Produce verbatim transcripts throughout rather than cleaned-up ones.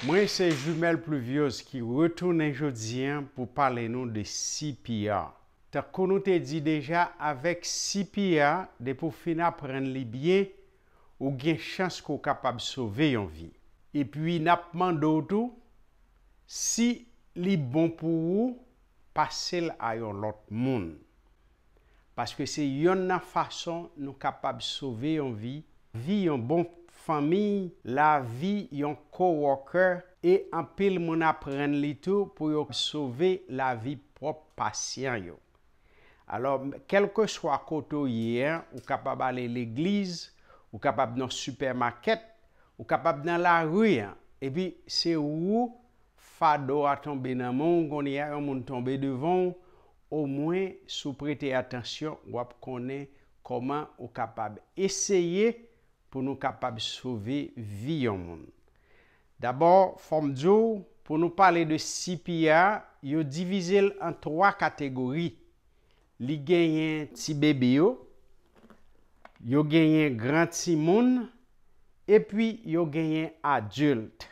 Mwen se Jumelle Pluviose ki retounen jodi a pou pale nou de C P R. Tankou nou te di deja, avèk C P R, depi w fin aprann li byen, ou gen chans ke w kapab sove yon vi. Epi n ap mande w tou, si li bon pou ou, pase l a yon lòt moun. Paske se yonn nan fason nou kapab sove yon vi, vi yon bon fanmi, lavi yon coworker, e anpil moun aprann li tou pou yo sove lavi pwòp pasyan yo. Alò, kèlkeswa kote w ye a, ou kapab ale legliz, ou kapab nan sipèmakèt, ou kapab nan lari a, epi se ou fado a tonbe nan men w, kounye a yon moun tonbe devan w, omwen si w prete atansyon, w ap konnen kòman ou kapab eseye pou nou kapab sove vi yon moun. Dabò, fò m di w, pou nou pale de C P R, yo divize l an twa kategori. Li genyen ti bebe yo, yo genyen gran timoun, epi yo genyen adilt.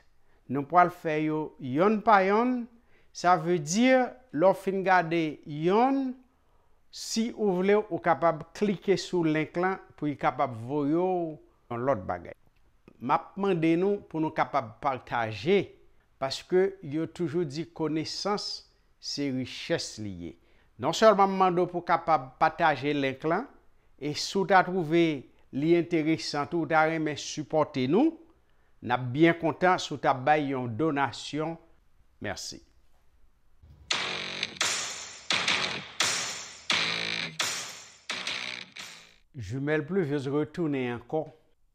Nou pral fè yo yonn pa yonn. Sa vle di, lè w fin gade yonn, si ou vle, ou kapab klike sou link lan pou li kapab voye w yon lòt bagay. M ap mande nou pou nou kapab pataje, paske yo toujou di konesans se richès li ye. Non sèlman m mande w pou w kapab pataje link lan, e si w ta twouve li enteresan tou, ou ta renmen sipòte nou, n ap byen kontan si w ta bay yon donasyon. Mèsi. Jumelle Pluviose retounen ankò.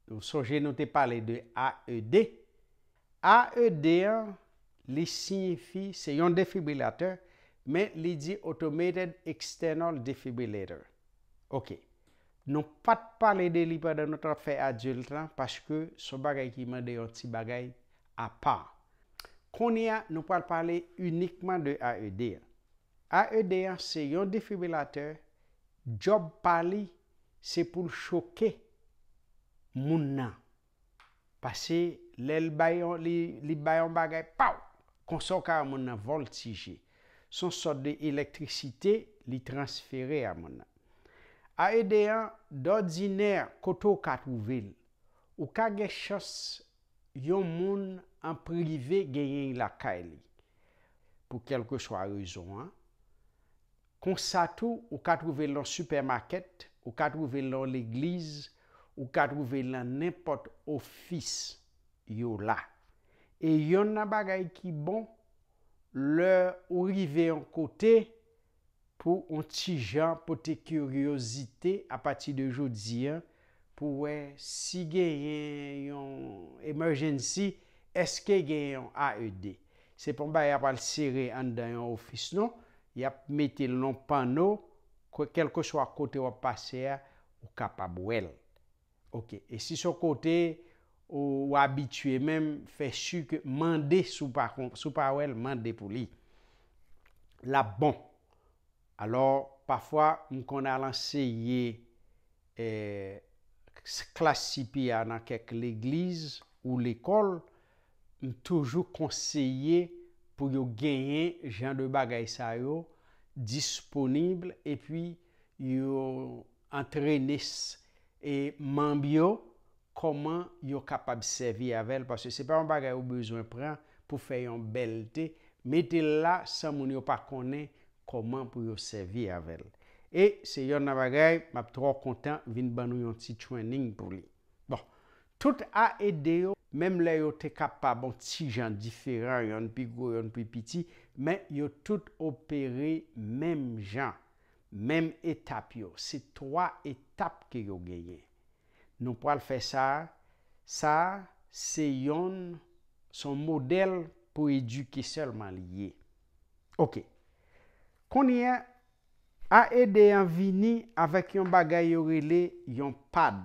Ou sonje nou te pale de A E D. A E D an, li siyifi, se yon defibrilatè, men li di Automated External Defibrillator. Ok. Nou pa t pale de li pandan nou t ap fè adilt lan, paske se yon bagay ki mande yon ti bagay apa. Kounye a, nou pral pale inikman de A E D an. A E D an, se yon defibrilatè, djòb pa li, se pou l choke moun nan. Paske lè l bay yon, li, li bay yon bagay, paw! Konsa w ka wè moun nan vòltije. Se yon sòt de elektrisite li transfere a moun nan. A E D an, dòdinè, kote w ka twouve l? Ou ka gen chans yon moun an prive genyen l lakay li. Pou kèlkeswa rezon an, Konsa tou, ou ka twouve l nan sipèmakèt, ou ka twouve l nan legliz, ou ka twouve l nan nenpòt ofis yo la. E yonn nan bagay ki bon, lè ou rive yon kote, pou yon ti jan pote kiryozite apati de jodi a, pou wè si genyen yon emergency, èske gen yon A E D. Se pa yon bagay y ap al sere anndan yon ofis non, y ap mete l nan panno, kèlkeswa kote w ap pase a, ou kapab wè l. Ok, e si se yon kote ou, ou abitye menm, fè si ke mande si w pa kon, si w pa wè l, mande pou li. L ap bon. Alò, pafwa, m konn al anseye, eh, klas C P R nan kèk legliz ou lekòl, m toujou konseye pou yo genyen jan de bagay sa yo disponib, epi yo antrene s-, e manm yo kòman yo kapab sèvi avè l, paske se pa yon bagay ou bezwen pran pou fè yon bèlte, mete l la san moun yo pa konnen kòman pou yo sèvi avè l. E se yonn nan bagay, m ap twò kontan vin ban nou yon ti training pou li. Bon, tout A E D yo, menm lè yo te kapab yon ti jan diferan, yonn pi gwo, yonn pi piti, men yo tout opere menm jan, menm etap yo. Se twa etap ke yo genyen. Nou pral fè sa. Sa, se yonn, se yon modèl pou edike sèlman li ye. Ok. Kounye a, A E D an vini avèk yon bagay yo rele yon pad.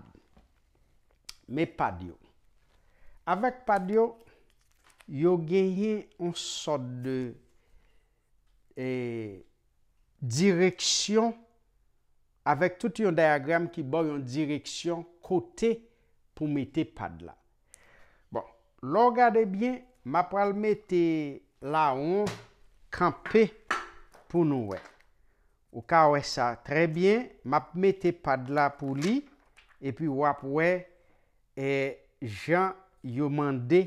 Men pad yo. Avèk pad yo, yo genyen yon sòt de, eh, direksyon, avèk tout yon dayagram ki ba w yon direksyon kote pou mete pad la. Bon, lè w gade byen, M ap pral mete lawon kanpe pou nou wè. Ou ka wè sa trè byen. M ap mete pad la pou li, epi w ap wè, e, jan yo mande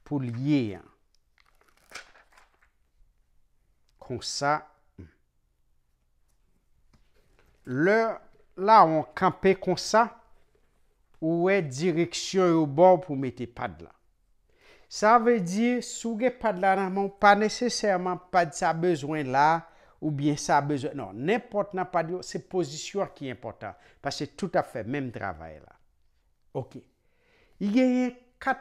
pou l ye an. Konsa. Lè lawon kanpe konsa, ou wè direksyon yo ba w pou mete pad la. Sa vle di, si w gen pad la nan men w, pa nesesèman pad sa bezwen la, oubyen sa bezwen. Non, nenpòt nan pad yo, se pozisyon an ki enpòtan, paske tout ap fè menm travay la. Oke. Li genyen kat,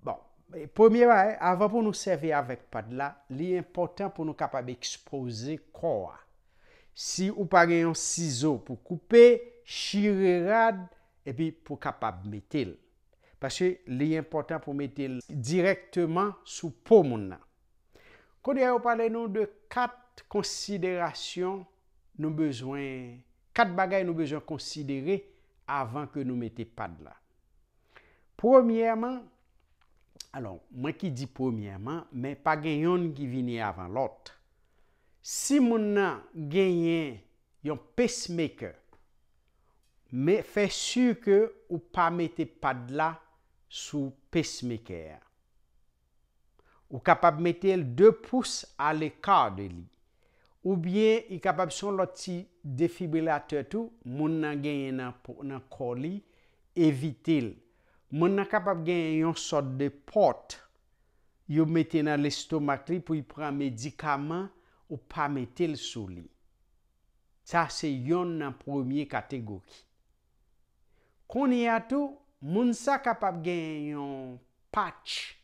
bon, e, premye bagay, avan pou nou sèvi avèk pad la, li enpòtan pou nou kapab ekspoze kò a. Si ou pa gen yon sizo pou koupe, chire rad, epi pou kapab mete l. Paske li enpòtan pou mete l dirèkteman sou po moun nan. Kounye a, yo pale nou de kat konsiderasyon nou bezwen, kat bagay nou bezwen konsidere avan ke nou mete pad la. Premyèman, alò, mwen ki di premyèman, men pa gen yonn ki vini avan lòt. Si moun nan genyen yon pacemaker, men fè si ke ou pa mete pad la sou pacemaker a. Ou kapab mete l de pous aleka de li. Oubyen, li kapab se yon lòt ti defibrilatè tou, moun nan genyen nan po, nan kò li, evite l. Moun nan kapab genyen yon sòt de pòt yo mete nan lestomak li pou l pran medikaman, ou pa mete l sou li. Sa se yonn nan premye kategori. Kounye a tou, moun sa kapab genyen yon patch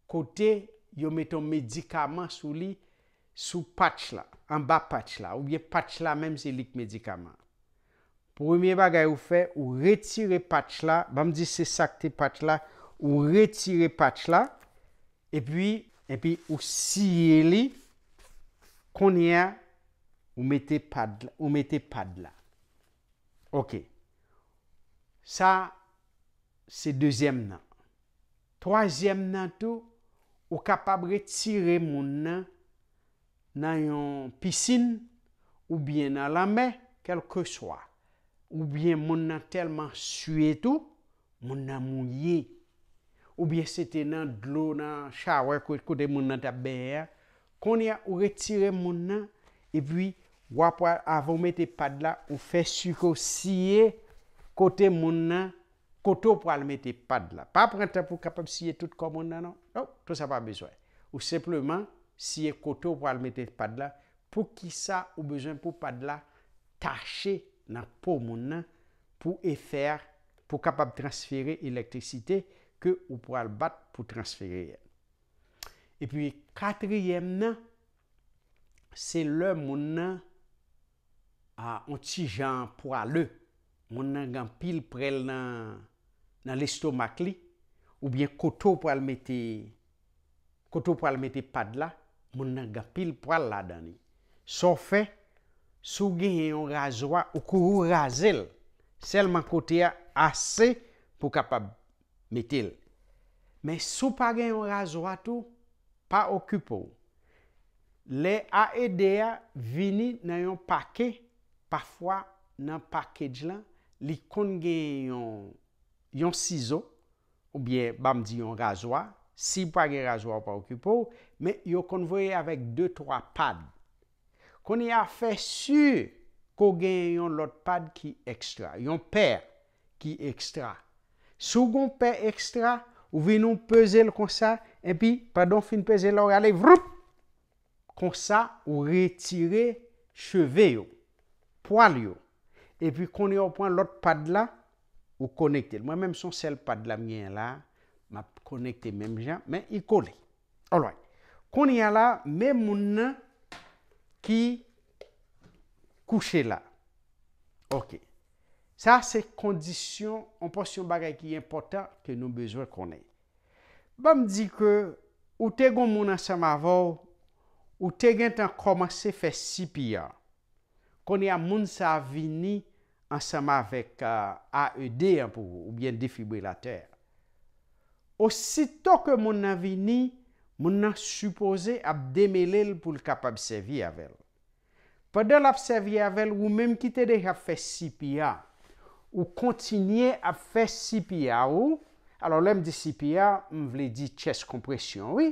kote yo mete yon medikaman sou li, sou patch la, anba patch la, oubyen patch la menm se li k medikaman. Premye bagay ou fè, ou retire patch la, ban m di se sa k te patch la, ou retire patch la, epi, epi ou siye li, kounye a, ou mete pad la, ou mete pad la. Oke. Sa, se dezyèm nan. Twazyèm nan tou, ou kapab retire moun nan nan yon pisin oubyen nan lanmè, kèlkeswa. Oubyen moun nan tèlman sye tou, moun nan mouye. Oubyen se te nan dlo, nan chawè, kote, kote moun nan t ap benyen an. Kounye a, ou retire moun nan, epi w ap, avan w mete pad la, ou fè si ke w siye kote moun nan, kote w pral mete pad la. Pa pran tan pou w kapab siye tout kò moun nan, non. Non, tout sa pa bezwen. Ou senpleman siye kote w pral mete pad la. Poukisa ou bezwen pou pad la tache nan po moun nan pou efè a, pou kapab transfere elektrisite ke ou pral bat pou transfere a? Epi katriyèm nan, se lè moun nan a, on ti jan pwale. Moun nan gen anpil prèl nan, nan lestomak li, oubyen kote w pral mete, kote w pral mete pad la, moun nan gen anpil pwal ladan li. Sa w fè, si w genyen yon razwa, ou kouri w raze l. Sèlman kote a ase pou w kapab mete l. Men si w pa gen yon razwa tou, pa okipe w. Lè A E D a vini nan yon pake, pafwa nan package lan, li konn gen yon, yon sizo, oubyen ban m di yon razwa. Si w pa gen razwa, w pa okipe w, men yo konn voye avèk de, twa pad. Kounye a, fè si ke w genyen yon lòt pad ki ekstra, yon pè ki ekstra. Si w gen yon pè ekstra, ou vin ou peze l konsa, epi pandan w fin peze l la, w rale, vroup! Konsa, ou retire cheve yo, pwal yo. Epi kounye a, w pran lòt pad la, ou konekte l. Mwen menm, se yon sèl pad la m genyen la, m ap konekte menm jan, men li kole. Alright. Kounye a la, men moun nan ki kouche la. Oke. Sa se kondisyon, yon pòsyon bagay ki enpòtan ke nou bezwen konnen. Ban m di ke ou te gen moun ansanm avè w, ou te gentan kòmanse fè C P R. Kounye a, moun sa a vini ansanm avèk, a, A E D an pou ou, oubyen defibrilatè a. Osito ke moun nan vini, moun nan sipoze ap demele l pou l kapab sèvi avè l. Pandan l ap sèvi avè l, ou menm ki te deja ap fè C P R, ou kontinye ap fè C P R ou. Alò, lè m di C P R, m vle di chest compression, wi.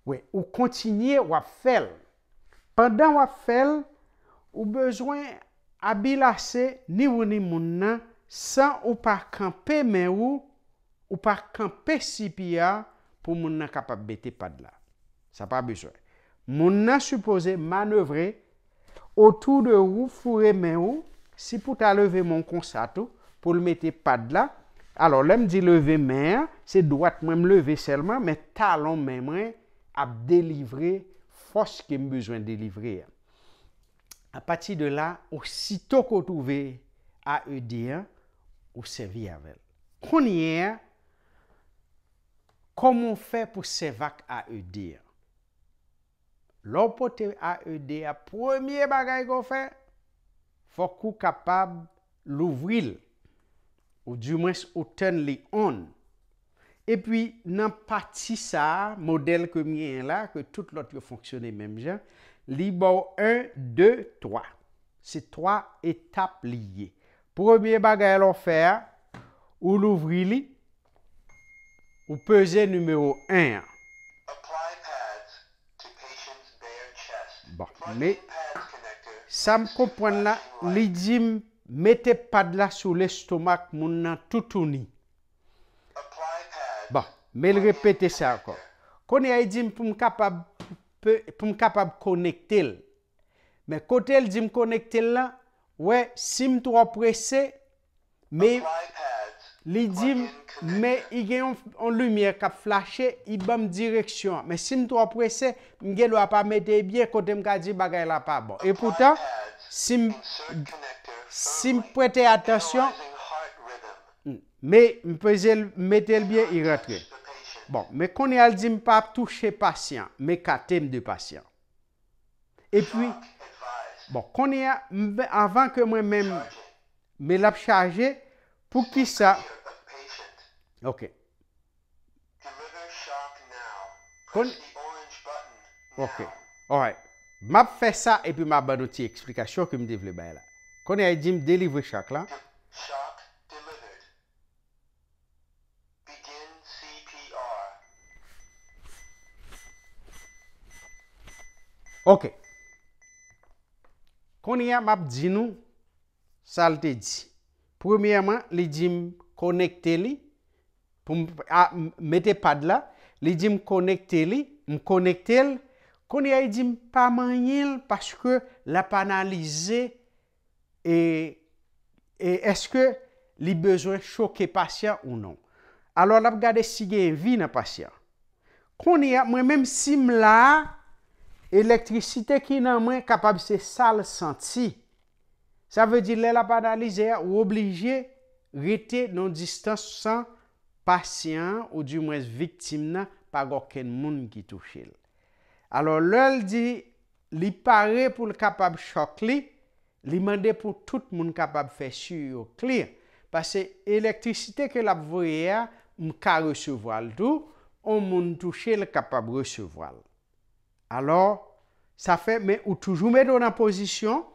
Wi, ou kontinye, w ap fè l. Pandan w ap fè l, ou bezwen abil ase ni ou ni moun nan san ou pa kanpe men ou, ou pa kanpe C P R pou moun nan kapab mete pad la. Sa pa bezwen. Moun nan sipoze manevre otou de ou, foure men ou. Si pou ta leve men w konsa tou, pou l mete pad la. Alò, lè m di leve men an, se dwat mwen m leve sèlman, men talon men mwen ap delivre fòs ke m bezwen delivre an. Apati de la, osito ke w twouve A E D an, ou sèvi avè l. Kounye a, kòman w fè pou sèvi ak A E D an? Lè w pote A E D a, premye bagay ke w fè, fòk ou kapab louvri l, oudimwens ou turn li on. Epi, nan pati sa a, modèl ke m genyen la, ke tout lòt yo fonksyone menm jan, li ba w en, de, twa. Se twa etap li ye. Premye bagay lè w fè a, ou louvri li, ou peze nimewo en an. Bon, men sa m konprann la, li di m mete pad la sou lestomak moun nan toutouni. Bon, men l repete sa ankò. Kounye a, li di m pou m kapab, pou m kapab konekte l. Men kote l di m konekte l lan, wè, si m twò prese, men li di m, men li gen yon, yon limyè k ap flache, li ban m direksyon an. Men si m twò prese, m gen dwa pa mete l byen kote m ka di bagay la pa bon. Epoutan, si m, si m prete atansyon, men m peze l, mete l byen, li rantre. Bon, men kounye a l di m pa touche pasyan, m ekate m de pasyan. Epi, bon, kounye a, m, anvan ke mwen menm, men l ap chaje, poukisa? Ok. Kon, ok. Alright. M ap fè sa epi m ap ban nou ti eksplikasyon ke m te vle bay la. Kounye a, li di m delivre chak la. Begin C P R. Ok. Kounye a, m ap di nou sa l te di. Premyèman, li di m konekte li. Pou m, a, m, mete pad la. Li di m konekte li. M konekte l. Kounye a, li di m pa manyen l paske l ap analize e, e èske li bezwen choke pasyan ou non. Alò, l ap gade si gen vi nan pasyan. Kounye a, mwen menm si m la a, elektrisite ki nan mwen kapab se sa l santi. Sa vle di, lè l ap analize a, ou oblije rete nan distans san pasyan an, oudimwens viktim nan, pa gen okenn moun ki touche l. Alò, lè l di li pare pou l kapab chòk li, li mande pou tout moun kapab fè si yo klè. Paske elektrisite ke l ap voye a, m ka resevwa l tou, on moun touche l kapab resevwa l. Alò, sa fè, men ou toujou mete w nan pozisyon,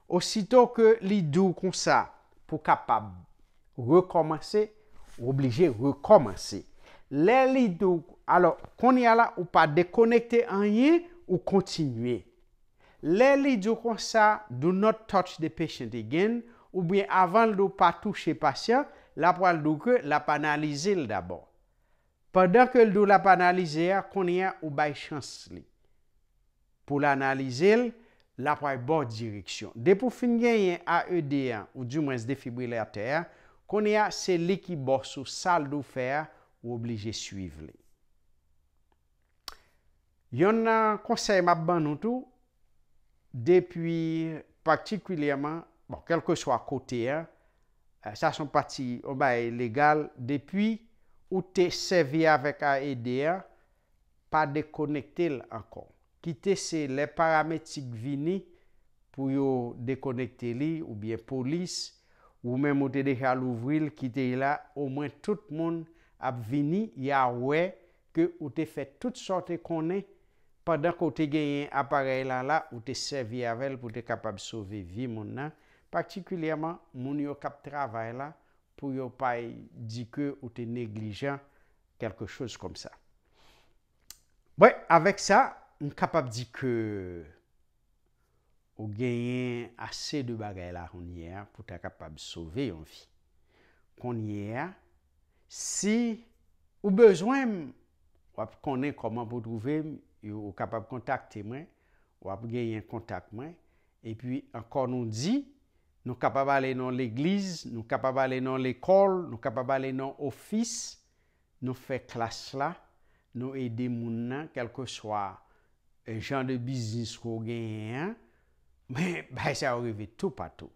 osito ke li di w konsa, pou kapab rekòmanse, ou oblije rekòmanse. Lè li di w, alò, kounye a la, ou pa dekonekte anyen, ou kontinye. Lè li di w konsa, "Do not touch the patient again," oubyen avan l di w pa touche pasyan, l ap pral di w ke l ap analize l dabò. Pandan ke l di w l ap analize a, kounye a ou bay chans li pou l analize l, l ap pral ba w direksyon. Depi w fin genyen A E D an, oudimwens defibrilatè a, kounye a se li ki bòs ou, sa l di w fè a, ou oblije swiv li. Yonn nan konsèy m ap ban nou tou, depi patikilyèman, bon, kèlkeswa kote a, eh, sa se yon pati, yon bagay legal, depi ou te sèvi avèk A E D a, pa dekonekte l ankò. Kite se lè paramedik vini pou yo dekonekte li, oubyen polis, ou menm ou te deja louvri l, kite l la, omwen tout moun ap vini, y a wè ke ou te fè tout sa w te konnen pandan ke w te genyen aparèy la la, ou te sèvi avè l pou w te kapab sove vi moun nan. Patikilyèman, moun yo k ap travay la, pou yo pa di ke ou te neglijan, kèlke choz kòmsa. Bon, avèk sa, m kapab di ke ou genyen ase de bagay la kounye a pou ta kapab sove yon vi. Kounye a, si ou bezwen m, w ap konnen kòman pou w twouve m, ou kapab kontakte mwen, w ap genyen kontak mwen. Epi ankò nou di, nou kapab ale nan legliz, nou kapab ale nan lekòl, nou kapab ale nan ofis, nou fè klas la, nou ede moun nan, kèlkeswa jan de biznis ke w genyen an, men bagay sa yo rive toupatou.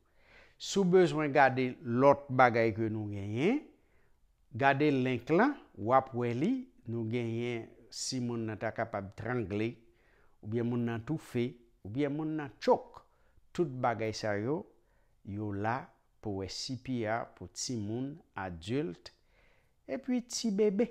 Si w bezwen gade lòt bagay ke nou genyen, gade link lan, w ap wè li, nou genyen si moun nan ta kapab trangle, oubyen moun nan toufe, oubyen moun nan tchok. Tout bagay sa yo, yo la pou wè C P R pou timoun, adilt, epi ti bebe.